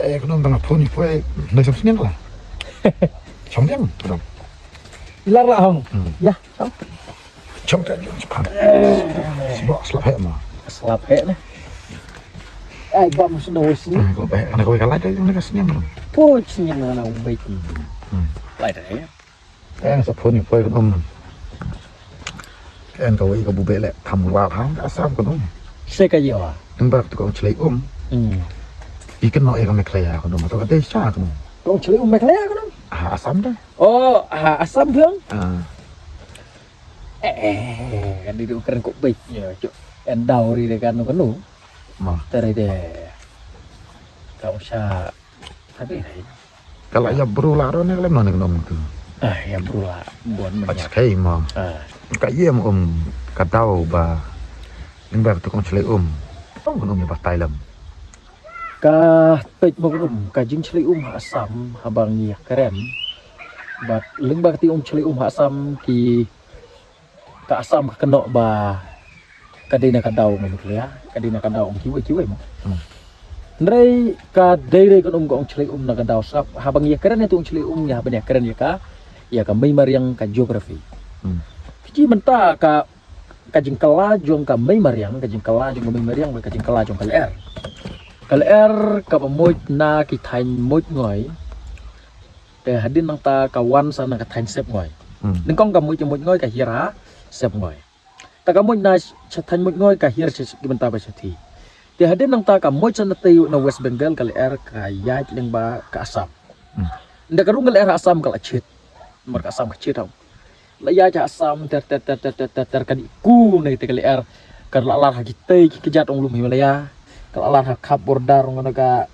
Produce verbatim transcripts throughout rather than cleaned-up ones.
Eh, khnang tang phone ïa poi. Nai sam sniang la. Chong diang, khnang. Ilar la hong. Hmm. Ya, chong. Chong ka jong chpan. Sibok slap heh ma. Slap heh ne. Ai, bam snow sini. Hmm, ko beh, ana ko ka lai dai na ka sniang. Poi sniang na na bait. Hmm. Lai dai. Eng sa phone ïa poi kan um. Eng kawei ka bubek leh tham ruh tham ka Assam kan um. Se ka ïa wa. Eng ba tu kong chlei um. Hmm. Ïa kan no ïa ka Meghalaya kan um. To ka dei sa kan um. Kong chlei um Meghalaya kan um. Ah, Assam dah. Oh, ah, Assam biang. Ah. Eh, eh, kan di keren kok baik ya. Cok. Endau ri de kan kan um. Ma. Tare de. Kau sa. Tapi hai. Kala ïa bru la ro ne kala mane kena mtu. Ah, ïa bru la bon mane. Ach kai ma. Ah. Ka ïa um ka dau ba. Ning ba tu kong chlei um. Tong kena um ba tai lam. Ka peit mo um ka jing chlei um ha Assam ha bang ïa kren. Ba ling ba ka ti um chlei um ha Assam ki ka Assam ka kynnoh ba ka dei na ka daw ngam klia, ka dei na ka daw ong kiwei kiwei mo. Hmm. Hynrei ka dei re kan um ka ong chlei um na ka daw sap, ha bang ïa kren ïa tu ong chlei um ïa ha bang ïa kren ïa ka, ïa ka mei mariang ka geography. Hmm. Ki mynta ka, ka jingkala jong ka mei mariang, ka jingkala jong ka mei mariang, ka jingkala jong ka lyer. Ka lyer ka ba muid na ki thaiñ muid ngoi. Te hadien nangta ka wan sa na ka thaiñ sep ngoi. Hmm. Nyngkong ka muid, ka muid ngoi ka hiar ha sep ngoi. Ta ka muid na cha thaiñ muid ngoi ka hiar cha ki bynta ba cha thi. Te hadien nangta ka muid sa na tei na West Bengal ka lyer ka ïaid lyngba ka Assam. Hmm. Nda ka rung ka lyer Assam ka la chit. Mar ka Assam ka chit hau. La ïaid cha Assam ter ter ter ter ter ter ter ka di ku ne te ka lyer. Ka la lar ha ki tei ki kjat ong lum Himalaya. Ka la lar ha khap border ong na ka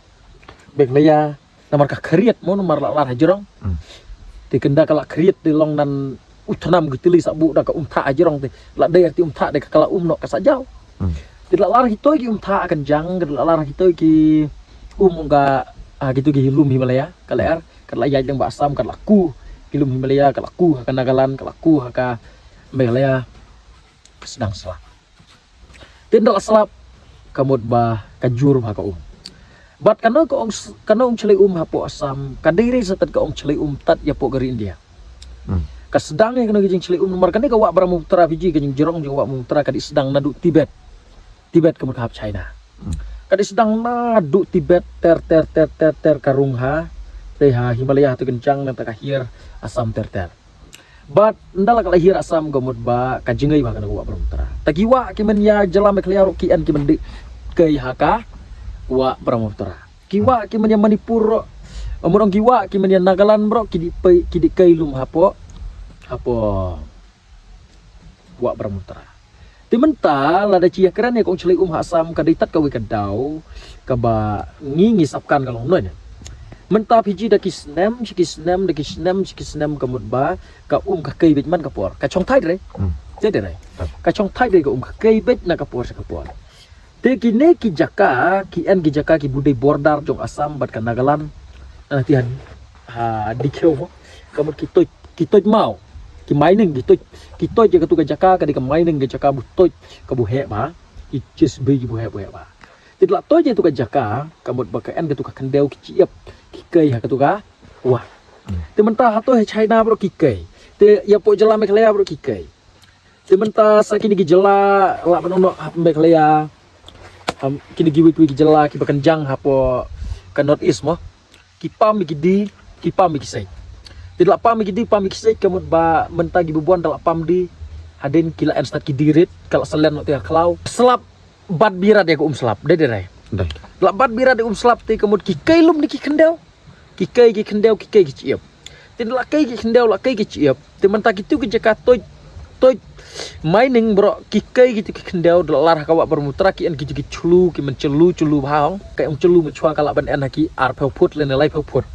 Meghalaya. Namar ka khriat mo namar la lar ha jrong. Hmm. Te kynda ka la khriat te long nan u thnam ki tili sa bu da ka um tha ha jrong te. La dei arti um tha de ka la um noh ka sa jaw. Hmm. Te la lar hitoi ki um tha kan jang, la lar hitoi ki um ka, ah, kitu ki lum Himalaya, ka lyer, ka la ïaid lyngba Assam, ka la ku ki lum Himalaya, ka la ku ha ka Nagaland, ka la ku ha ka Meghalaya. Sdang slap. Te nda la slap ka mut ba ka jur ha ka um. Bad kano ka ong s-, kano ong chlei um hapoh Assam, ka dei re sa tat ka ong chlei um tat ïa poh ka ri India. Hmm. Ka sdang ïa kano ka jingchlei um namar kane ka wah Brahmaputra Fiji ka jingjrong jong wah Brahmaputra ka dei sdang naduh Tibet. Tibet ka mut ka hap China. Hmm. Ka dei sdang naduh Tibet ter ter ter ter ter ka rung ha. Te ha Himalaya ha tu kynjang nangta ka hiar Assam ter ter. Bad nda la ka la hiar Assam ka mut ba ka jingei ba ka na ka wah Brahmaputra. Ta ki wah ki men ïa jylla Meghalaya ruh ki en ki men dei kei ha ka wah Brahmaputra. Ki wah ki men ïa Manipur ruh, mut ong ki wah ki men ïa Nagaland ruh ki dei pei, ki dei kei lum hapoh, hapoh wah Brahmaputra. Te mynta lada chi ïa kren ïa ka ong chlei um ha Assam ka dei tat kawei ka daw kaba ngi ngi sap kan ka long noh ne. Mynta Fiji da ki snem, shi ki snem, da ki snem, shi ki snem ka mut ba ka um ka kei beit man ka por. Ka chong thait re. Hmm. Te de re. Ka chong thait re ka um ka kei beit na ka por sha ka por. Te kine ki jaka, ki en ki jaka ki bu dei border jong Assam bad ka Nagaland. Ah, ti ha, ha, dikhew mo. Ka mut ki tuid, ki tuid maw. Ki mining, ki tuid, ki tuid ïa katu ka jaka, ka dei ka mining ka jaka bu tuid, ka bu heh ba. Ki chis bri ki bu heh, bu heh ba. Te la tuid ïa katu ka jaka, ka mut ba ka en katu ka khyndew ki chiep, ki kei ha katu ka wah. Hmm. Te mynta hato ha China baroh ki kei. Te ïa poh jylla Meghalaya baroh ki kei. Te mynta sa kine ki jylla la ban ong noh ha Meghalaya. Ham, kine kiwei kiwei ki jylla kiba kynjang hapoh ka North East mo. Ki pam ïa ki die, ki pam ïa ki siej. Te la pam ïa ki die, pam ïa ki siej ka mut ba mynta ki bubon da la pam die. Hadien ki la en stad ki die rit, ka la salen noh te ha khlaw. Slap bad birat ïa ka um slap, dei dei rai. Dei. La bad birat ïa um slap te ka mut ki kei lum ne ki khyndew. Ki kei ki khyndew, ki kei ki chiep. Te la kei ki khyndew, la kei ki chiep. Te mynta kitu ki jaka tuid, tuid mining baroh ki kei kitu ki khyndew, da la lar ha ka wah Brahmaputra ki en kitu ki chlu, ki men chlu, chlu bha hong. Ka ong chlu mynchwa ka la ban en ha ki arphew phut lane laiphew phut.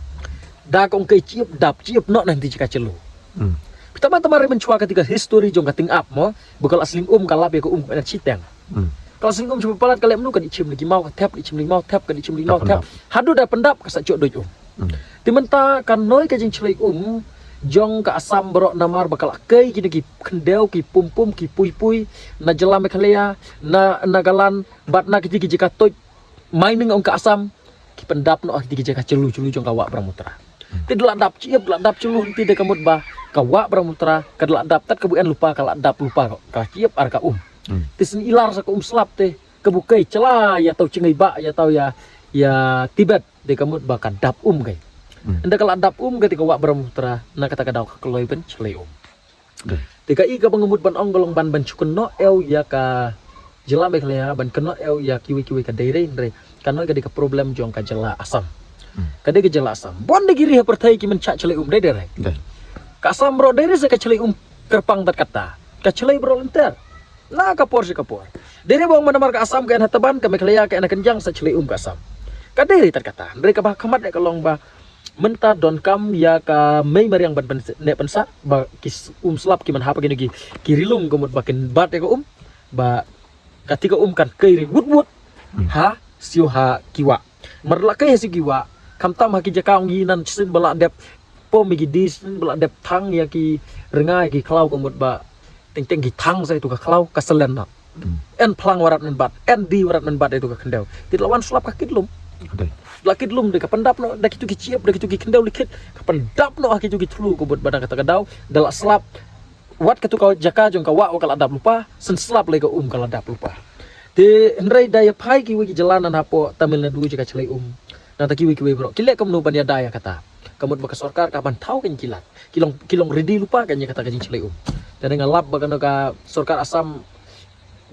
Da ka ong kei chiep, dap chiep noh na kiti jaka chlu. Hmm. Phi tama tama re mynchwa kati ka history jong ka tyngab mo, ba ka la sling um ka lap ïa ka um ka shiteng. Hmm. Ka la sling um sha palat ka leh mano ka dih chim lagi maw ka thep, dih chim lagi maw thep, ka dih chim lagi maw thep. Haduh da pyndap ka sa chok duid um. Hmm. Te mynta ka noi ka jingchlei um jong ka Assam baroh namar ba ka la kei kine ki khyndew, ki pum pum, ki pui pui na jylla Meghalaya, na, na Nagaland bad na kiti ki jaka tuid mining ong ka Assam. ki pyndap noh ha kiti ki jaka chyllu chyllu jong ka wah Brahmaputra. Te da la dap chiep, da la dap chyllu, te da ka mut ba ka wah Brahmaputra ka da la dap, tad ka buh en lypa ka la dap lypa ka chiep ar ka um. Te shen i lar sa ka um slap te ka buh kai chala ïa tau Chingai ba ïa tau ïa ïa Tibet, te ka mut ba ka dap um kai. Ynda ka la dap um kai te ka wah Brahmaputra na kata ka daw ka kloi ban shlei um. Te ka i ka ba nga mut ban ong ka long ban ban shu kynnoh ew ïa ka jylla Meghalaya, ban kynnoh ew ïa kiwei kiwei ka dei re, hynrei ka noi ka dei ka problem jong ka jylla Assam. Ka dei ka jylla Assam. Bun de ki ri ha pyrthei ki mynshah shlei um dei dei re. Ka Assam baroh dei re sa ka shlei um kyrpang tat kata. Ka shlei baroh lynter. Na ka por sha ka por. Dei re ba ong namar ka Assam ka en ha tban, ka Meghalaya ka en ha kynjang, sa shlei um ka Assam. Ka dei re tat kata. Hynrei ka ba khmat ïa ka long ba mynta donkam ïa ka mei mariang ban ban ne pynsa ba ki s- um slap ki man ha pa ki ki ri lum ka mut ba kin bat ïa ka um ba kati ka um kan kai ri wut wut ha siew ha ki wah. Mar la kai ha siew ki wah, khamtam ha ki jaka ong i nan shisien ba la dep pom ïa ki di, shisien ba la dep thang ïa ki rnga ïa ki khlaw ka mut ba teng teng ki thang sa ïa tu ka khlaw ka selen na. En phlang warat men bat, en di warat men bat ïa tu ka khyndew. Te la wan slap ka kit lum. La kit lum de ka pyndap noh da kitu ki chiep, da kitu ki khyndew likhit, ka pyndap noh ha kitu ki thlu ka mut ba na kata ka daw da la slap. Wat katu ka jaka jong ka wah wa ka la dap lypa, shen slap lei ka um ka la dap lypa. Te hynrei da ïa phai kiwei ki jylla nan hapoh Tamil Nadu jaka shlei um, nangta kiwei kiwei baroh ki leh kumno ban ïada ïa kata. Ka mut ba ka sorkar ka ban thaw ka jingkilat, ki long ki long ready lypa ka ïa kata ka jingshlei um. Te nga lap ba kano ka sorkar Assam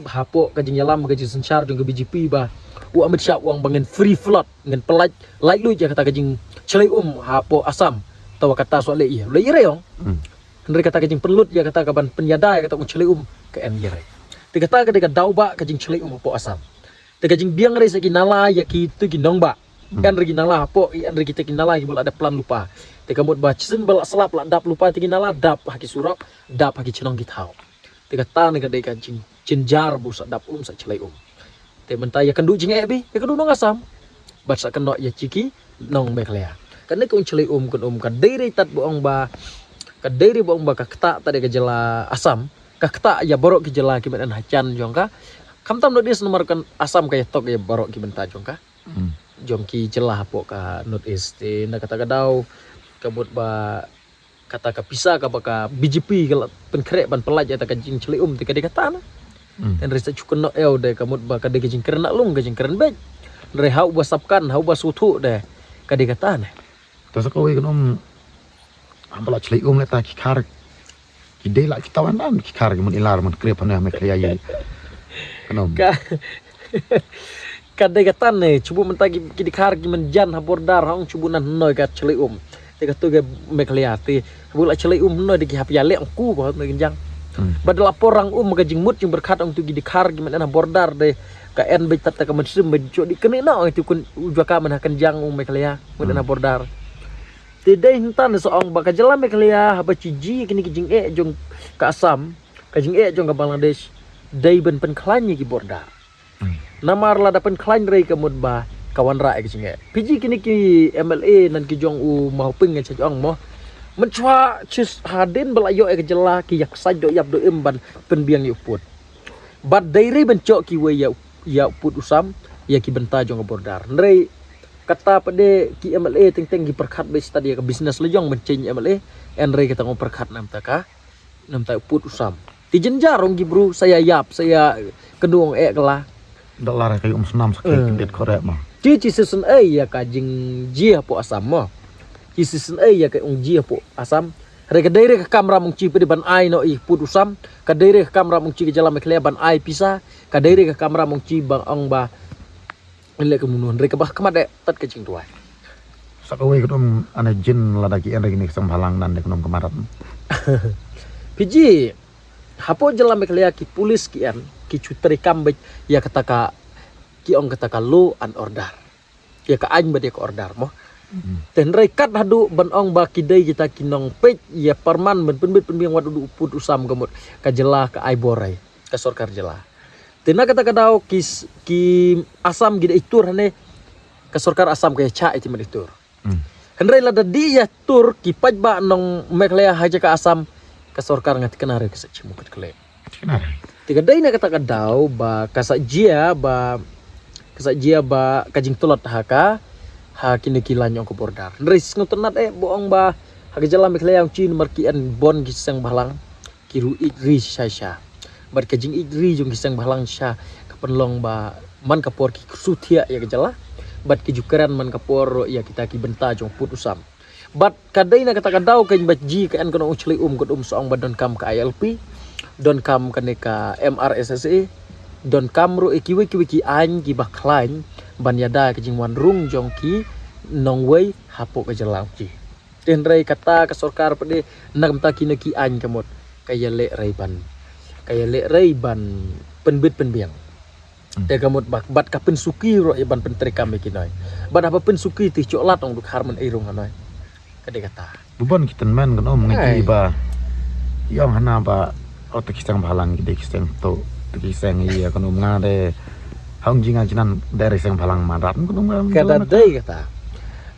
hapoh ka jingïalam ka jingsynshar jong ka B J P ba u Amit Shah u ong ba ngan free flood, ngan pynlait lait luid ïa kata ka jingshlei um hapoh Assam. Tawa kata shu leh ïa leh ïa re ong. Hynrei kata ka jingpynlut ïa kata ka ban pynïada ïa kata ka jingshlei um ka en ïa re. Te kata ka dei ka daw ba ka jingshlei um hapoh Assam. Te ka jingbiang re sa ki nala ïa kitu ki nongbah. En re ki nala hapoh, en re kita ki nala ki ba la dep plan lypa. Te ka mut ba shisien ba la slap la dap lypa te ki nala dap ha ki surok, dap ha ki chnong ki thaw. Te kata ne ka dei ka jing jynjar ba u sa dap um sa shlei um. Te mynta ïa kynduh jingeh bha ïa kynduh nong Assam bad sa kynduh ïa ki nong Meghalaya. Kane ka jingshlei um kan um ka dei re tad ba ong ba ka dei re ba ong ba ka ktah tad ïa ka jylla Assam, ka ktah ïa baroh ki jylla ki myn-em ha jan jong ka. Khamtam North East namar kan Assam ka ïatok ïa baroh ki bynta jong ka, jong ki jylla hapoh ka North East. Te na kata ka daw ka mut ba kata ka pisa ka ba ka B J P ka la pynkhreh ban pynlait ïa kata ka jingshlei um te ka dei kata na. Hynrei sa shu kynnoh ew de ka mut ba ka dei ka jingkren na lung ka jingkren beit. Hynrei ha u ba sap kan ha u ba sngewthuh de ka dei kata na. Te sa kawei kan um, haba la shlei um leh ta ki khar ki dei la ki tawan dan ki khar ki myn ilar myn krep hane ha Meghalaya ïa. Kan um. Ka ka dei kata ne, shu mynta ki ki dkhar ki mynjan ha border hong shu nan noi ka shlei um. Te katu ka Meghalaya te haba la shlei um noi de ki hap ïaleh ong ku ba noi kynjang. Bad la por rang um ka jingmut jingpyrkhat ong tu ki dkhar ki mynjan ha border de ka en beit tat ka mynsiem beit jodi kane na ong tu kun u jaka myn ha kynjang ong Meghalaya mynjan ha border. Te dei hynta ne sa ong ba ka jylla Meghalaya haba chi ji kine ki jingeh jong ka Assam, ka jingeh jong ka Bangladesh dei ban pynkhlaiñ ïa ki border. Namar lada pynkhlaiñ re ka mut ba ka wanrah ïa ka jingeh. Phi ji kine ki M L A nan ki jong u Mawping nga cha ong mo. Mynshwa chis hadien ba la ïoh ïa ka jylla ki ïa ksai doh ïap doh im ban pynbiang ïa u pud. Bad dei re ban choh kiwei ïa ïa u pud u sam ïa ki bynta jong ka border. Hynrei kata pat de ki M L A teng teng ki pyrkhat beit stad ïa ka business la jong ban change M L A. Hynrei kata ngam pyrkhat namar ka namar u pud u sam. Te jynjar ong ki bru sa ïa ïap sa ïa kynduh ong eh kala. Da lar ka um snam sa ki kyndiat khore ma. Te chi shisien ei ïa ka jingjia hapoh Assam mo. Chi shisien ei ïa ka ong jia hapoh Assam. Re ka dei re ka kamram ong chi pede ban ai noh ïa pud u sam. Ka dei re ka kamram ong chi ka jylla Meghalaya ban ai pisa. Ka dei re ka kamram ong chi ba ong ba Ngan leh kumno, hynrei kaba khmat eh, tat ka jingduwai. Sa kawei ka dum ane jin lada ki en re kine ki seng bhalang nan de ka dum ka marat. Phi ji, hapoh jylla Meghalaya ki pulis ki en, ki shu treikam beit ïa kata ka, ki ong kata ka law and order. Ïa ka aiñ bad ïa ka order mo. Te hynrei kat haduh ban ong ba ki dei kita ki nongpeit ïa pyrman ban pynbit pynbiang wat u pud u sam ka mut ka jylla ka ai bor ai ka sorkar jylla. Te na kata ka daw ki, ki Assam ki da i tur hane, ka sorkar Assam ka ïa chah ïa ki mad i tur. Hynrei lada dei ïa tur ki paidbah nong Meghalaya ha jaka Assam, ka sorkar nga thikna re ka sa chimu kat kle. Te ka dei na kata ka daw ba ka sa jia ba, ka sa jia ba ka jingtlot ha ka, Ha kine ki lain jong ka border. Hynrei sngewtynnat eh ba ong ba ha ka jylla Meghalaya ong chi namar ki en bun ki seng bhalang ki ruh ïeit ri shisha shisha. Bad ka jingïeit ri jong ki seng bhalang shisha ka pynlong ba man ka por ki kyrsu thiah ïa ka jylla. Bad ki ju kren man ka por ïa kita ki bynta jong pud u sam. Bad ka dei na kata ka daw ka jingbaji ka en kano u shlei um ka um sa ong ba donkam ka I L P, donkam kane ka M R S S A, donkam ruh ïa kiwei kiwei ki aiñ kiba khlaiñ ban ïada ka jingwan rung jong ki nongwei hapoh ka jylla ong chi. Te hynrei kata ka sorkar pat de na ka bynta kino ki aiñ ka mut ka ïaleh rei ban, ka ïaleh rei ban pynbit pynbiang. Hmm. Te ka mut bad, bad ka pynsuki ruh ïa ban pyntreikam ïa ki noi. Bad haba pynsuki te cholat ong duk har man ei rung hanoi. Ka dei kata. Bun ki tymmen kan ong ngi ba ïong hana ba, oh, te ki seng bhalang ki dei ki seng to, te ki seng ïa kan ong nga de hong jing a jinan de rei seng bhalang madat kan ong nga. Kata dei kata.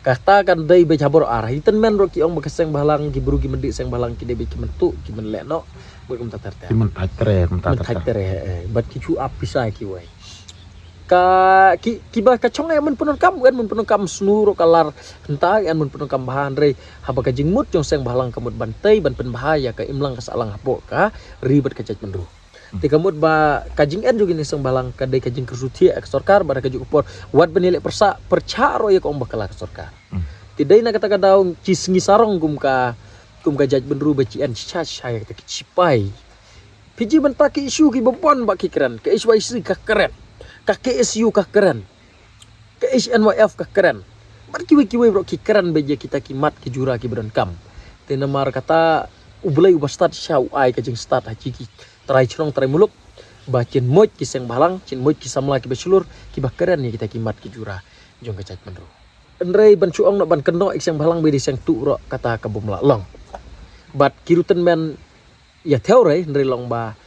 Kata kan dei bad ha bor ar. Hi tymmen ruh ki ong ba ka seng bhalang ki bru ki myndi seng bhalang ki dei bad ki myntu ki mynleh noh. Bad kumta ter ter. Ki mynthait tre, kumta ter ter. Mynthait tre, eh, bad ki chu ap pisa kiwei. Ka ki, kiba ka chong eh mun pyndonkam, en mun pyndonkam snu ruh ka lar hynta, en mun pyndonkam bha hynrei haba ka jingmut jong seng bhalang ka mut ban tei ban pynbha ïa ka imlang ka sahlang hapoh ka ri bad ka jaitbynriew. Hmm. Te ka mut ba ka jing en jong kine seng bhalang ka dei ka jingkyrsu thiah ka sorkar bad ka juk por wat ban ïaleh pyrsa pyrchah ruh ïa ka ong ba ka la ka sorkar. Hmm. Te dei na kata ka daw chi sngi sarong kum ka, kum ka jaitbynriew ba chi en shisha shisha ïa kata ki sipai. Phi ji mynta ki issue kiba bun ba ki kren, ka H Y C ka kren, ka K S U ka kren, ka H N Y F ka kren. Bad kiwei kiwei ruh ki kren ba ïa kita ki mat ki jura kiba donkam. Te namar kata U Blei uba stad shisha u ai ka jingstad ha chi ki trai chnong trai muluk ba chin muid ki seng bhalang, chin muid ki samla kiba shlur kiba kren ïa kita ki mat ki jura jong ka jaitbynriew. Hynrei ban shu ong noh ban kynnoh ïa ki seng bhalang ba dei seng tuh ruh kata ka bym lah long. Bad ki ruh tymmen ïa thew rei hynrei long ba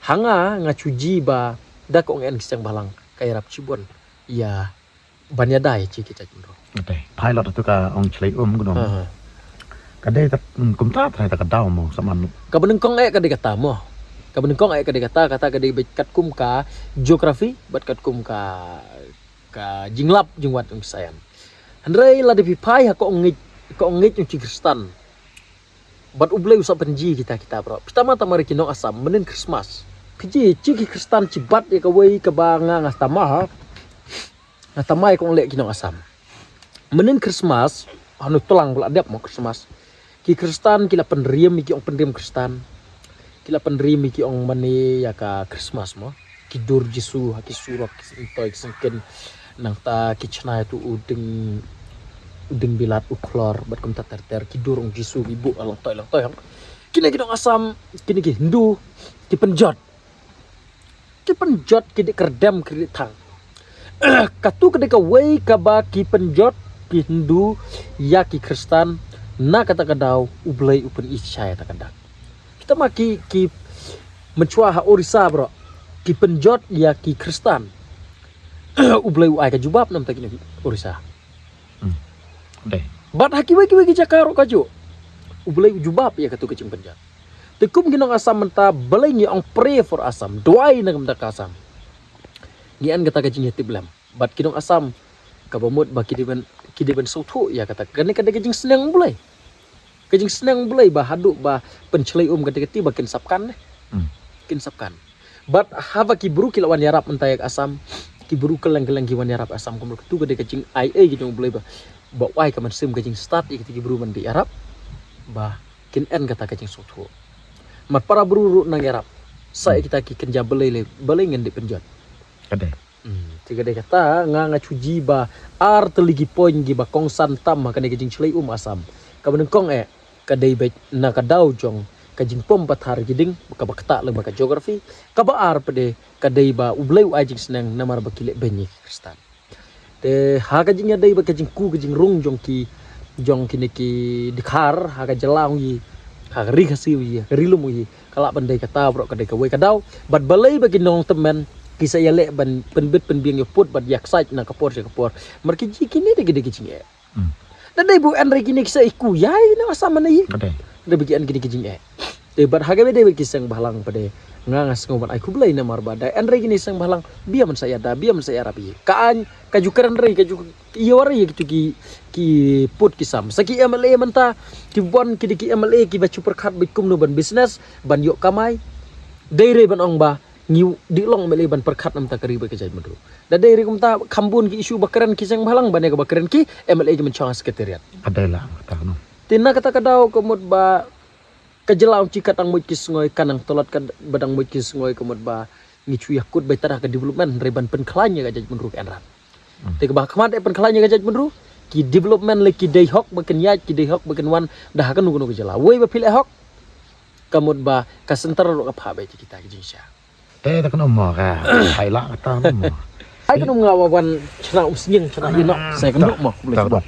ha nga nga chu ji ba da ka ong en ki seng bhalang ka ïarap shibun ïa ban ïada ïa chi ki jaitbynriew. Ate phai lot tu ka ong shlei um gnong. Ha, ha. Ka dei ta, mm, kumta trai ta ka daw mo sa man. Kaba nyngkong eh ka dei kata mo. Kaba nyngkong eh ka dei kata, kata ka dei bad katkum ka geography bad katkum ka, ka jinglap jingwat jong ki saian. Hynrei lada phi phai ha ka ong ngeit, ka ong ngeit jong chi Khristan. Bad U Blei u sa pynji kita kita bro. Phi tama tama ri ki nong Assam mynnin Christmas. Phi ji chi ki Khristan chi bat ïa kawei kaba nga nga tama ha. Nga tama ïa ka ong leh ki nong Assam. Mynnin Christmas, hanu tlang ba la dep mo Christmas. Ki Khristan ki la pynriem ïa ki ong pynriem Khristan. Ki la pynriem ïa ki ong mane ïa ka Christmas mo. Ki dur Jisu ha ki surok ki sngewtoi ki sngewken. Nangta ki chna ïa tu u ding, u ding bilat u khlor bad kumta ter ter ki dur ong Jisu ki buh lang toi lang toi hang. Kine ki nong Assam, kine ki Hindu ki pynjot. Ki pynjot ki dei kyrdem ki dei thang. Katu ka dei kawei kaba ki pynjot ki Hindu ïa ki Khristan na kata ka daw U Blei u pyni shisha ïa ta ka dak. Kita ma ki, ki mynshwa ha Orissa bro. Ki pynjot ïa ki Khristan. U Blei u ai ka jubab namta kine Orissa. Hmm. Dei. Bad ha kiwei kiwei ki jaka ruh kajuh. U Blei u jubab ïa katu ka jingpynjot. Te kum ki nong Assam mynta balei ngi ong pray for Assam, duwai na ka bynta ka Assam. Ngi en kata ka jingïatip lem. Bad ki nong Assam kaba mut ba ki dei ban, ki dei ban sngewthuh ïa kata. Kane ka dei ka jingsneng U Blei. Ka jingsneng U Blei ba haduh ba pynshlei um kata kati ba kin sap kan ne. Hmm. Kin sap kan. Bad haba ki bru ki la wan ïarap mynta ïa ka Assam, ki bru kylleng kylleng ki wan ïarap Assam kumno katu ka dei ka jingai ei ka jong U Blei ba, ba u ai ka mynsiem ka jingstad ïa kita ki bru ban dei ïarap ba kin en kata ka jingsngewthuh. Namar para bru ruh nang ïarap. Sa ïa kita ki kynja balei le, balei ngin dei pynjot. Ka dei. Hmm, te ka dei kata nga nga shu ji ba ar tylli ki point kiba kongsan tam ha kane ka jingshlei um Assam. Kaba nyngkong eh ka dei beit na ka daw jong ka jingpom pathar ki ding kaba ktah lyngba ka geography. Kaba ar pat de ka dei ba U Blei u ai jingsneng namar ba ki leh beiñ ïa ki Khristan. Te ha ka jingïadei bad ka jingku ka jingrung jong ki, jong kine ki dkhar ha ka jylla ong i, ha ka ri Khasi ong i, ha ka ri lum ong i, ka lah ban dei kata bro ka dei kawei ka daw. Bad balei ba ki nongtymmen ki sa ïaleh ban pynbit pynbiang ïa pud bad ïa ksait na ka por sha ka por. Namar ki ji kine dei ki dei ki jingeh. Hmm. Da dei bu en re kine ki sa i ku ïa i nong Assam mane i. Ka dei. Da dei bu ki en kine ki jingeh. Te bad ha kaba dei bad ki seng bhalang pat de Nga nga sngew ban ai khublei namar ba da hynrei kine ki seng bhalang biang ban sa ïada, biang ban sa ïarap ïa ka aiñ, ka ju kren re, ka ju ïa ware ïa kitu ki, ki pud ki sam. Sa ki M L A mynta ki wan ki dei ki M L A kiba shu pyrkhat beit kumno ban business, ban ïoh kamai. Dei re ban ong ba ngi dei long M L A ban pyrkhat namar ka ri bad ka jaitbynriew. Da dei re kumta kham bun ki issue ba kren ki seng bhalang ban ïa kaba kren ki M L A ki mynshong ha secretariat. Ka dei la kata no. Te na kata ka daw ka mut ba ka jylla um shi kat dang mut ki sngoi, ka nang tlot ka ba dang mut ki sngoi ka mut ba ngi shu ïakut beit tang ha ka development hynrei ban pynkhlaiñ ïa ka jaitbynriew ka hynrei. Te kaba khmat eh pynkhlaiñ ïa ka jaitbynriew, ki development lei ki dei hok ba kin ïaid, ki dei hok ba kin wan da ha kano kano ka jylla. Wei ba phi leh hok ka mut ba ka centre ruh ka phah beit ïa kita ki jingshisha. Te ta kano mo ka. Hai la kata mo. Ai kano nga wa wan chna um sniang chna ïa no. Sa kano mo khublei shibun.